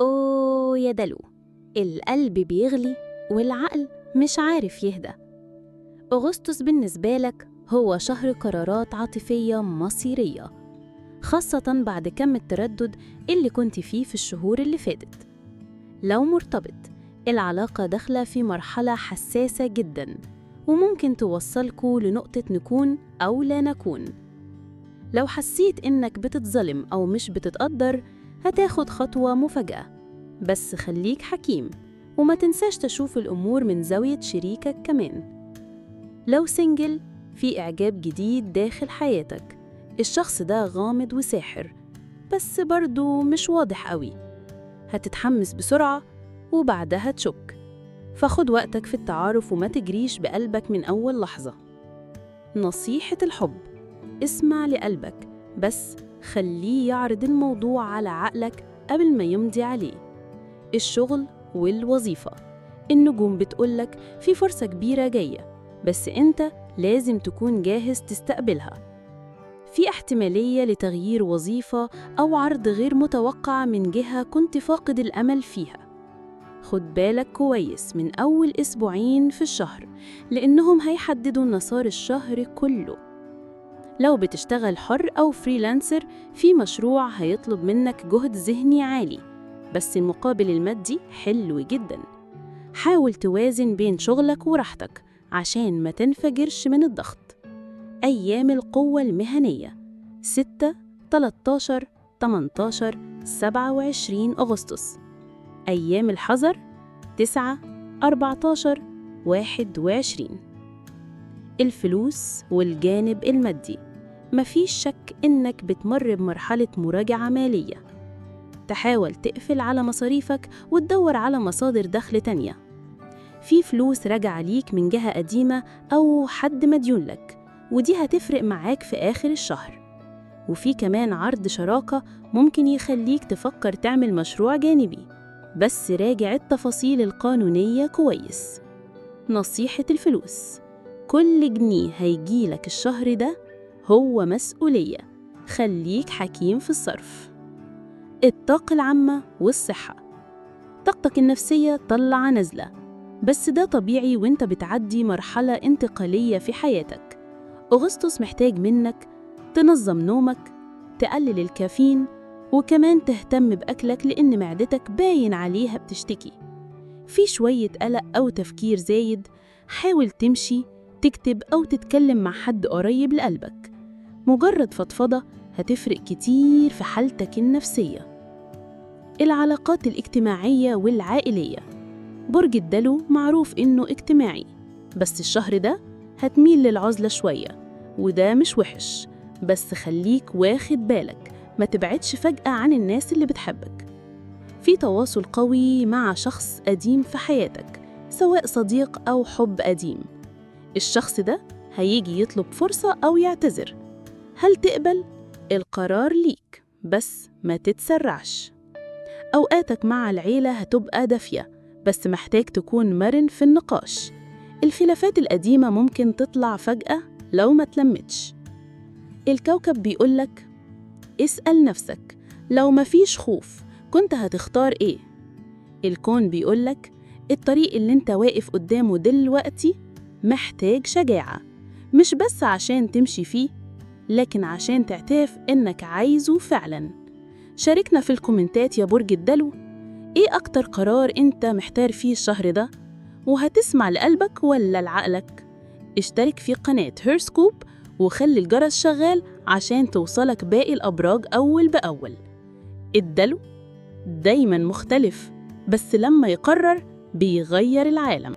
أوه يا دلو، القلب بيغلي والعقل مش عارف يهدى. أغسطس بالنسبة لك هو شهر قرارات عاطفية مصيرية، خاصة بعد كم التردد اللي كنت فيه في الشهور اللي فاتت. لو مرتبط، العلاقة داخلة في مرحلة حساسة جدا وممكن توصلكوا لنقطة نكون أو لا نكون. لو حسيت إنك بتتظلم أو مش بتتقدر، هتاخد خطوة مفاجأة، بس خليك حكيم وما تنساش تشوف الأمور من زاوية شريكك كمان. لو single، في إعجاب جديد داخل حياتك. الشخص ده غامض وساحر، بس برضو مش واضح قوي. هتتحمس بسرعة وبعدها تشك، فخد وقتك في التعارف وما تجريش بقلبك من أول لحظة. نصيحة الحب: اسمع لقلبك، بس خليه يعرض الموضوع على عقلك قبل ما يمضي عليه. الشغل والوظيفة: النجوم بتقولك في فرصة كبيرة جاية، بس انت لازم تكون جاهز تستقبلها. في احتمالية لتغيير وظيفة أو عرض غير متوقع من جهة كنت فاقد الأمل فيها. خد بالك كويس من أول أسبوعين في الشهر، لأنهم هيحددوا مسار الشهر كله. لو بتشتغل حر أو freelancer، في مشروع هيطلب منك جهد ذهني عالي، بس المقابل المادي حلو جدا. حاول توازن بين شغلك وراحتك عشان ما تنفجرش من الضغط. أيام القوة المهنية: 6، 13، 18، 27 أغسطس. أيام الحذر: 9، 14، 21. الفلوس والجانب المادي: مفيش شك إنك بتمر بمرحلة مراجعة مالية. تحاول تقفل على مصاريفك وتدور على مصادر دخل تانية. في فلوس راجعة ليك من جهة قديمة أو حد مديون لك، ودي هتفرق معاك في آخر الشهر. وفي كمان عرض شراكة ممكن يخليك تفكر تعمل مشروع جانبي، بس راجع التفاصيل القانونية كويس. نصيحة الفلوس: كل جنيه هيجيلك الشهر ده هو مسؤولية، خليك حكيم في الصرف. الطاقة العامة والصحة: طاقتك النفسية طالعة نازلة، بس ده طبيعي وانت بتعدي مرحلة انتقالية في حياتك. أغسطس محتاج منك تنظم نومك، تقلل الكافيين، وكمان تهتم بأكلك لأن معدتك باين عليها بتشتكي. في شوية قلق أو تفكير زايد، حاول تمشي، تكتب أو تتكلم مع حد قريب لقلبك. مجرد فضفضة هتفرق كتير في حالتك النفسية. العلاقات الاجتماعية والعائلية: برج الدلو معروف إنه اجتماعي، بس الشهر ده هتميل للعزلة شوية، وده مش وحش، بس خليك واخد بالك ما تبعدش فجأة عن الناس اللي بتحبك. في تواصل قوي مع شخص قديم في حياتك، سواء صديق أو حب قديم. الشخص ده هيجي يطلب فرصة أو يعتذر. هل تقبل؟ القرار ليك، بس ما تتسرعش. أوقاتك مع العيلة هتبقى دافية، بس محتاج تكون مرن في النقاش. الخلافات القديمة ممكن تطلع فجأة لو ما تلمتش. الكوكب بيقولك: اسأل نفسك، لو مفيش خوف كنت هتختار إيه؟ الكون بيقولك: الطريق اللي انت واقف قدامه دلوقتي محتاج شجاعة، مش بس عشان تمشي فيه، لكن عشان تعترف إنك عايزه فعلاً. شاركنا في الكومنتات يا برج الدلو، إيه أكتر قرار أنت محتار فيه الشهر ده؟ وهتسمع لقلبك ولا لعقلك؟ اشترك في قناة هيرسكوب وخلي الجرس شغال عشان توصلك باقي الأبراج أول بأول. الدلو دايماً مختلف، بس لما يقرر بيغير العالم.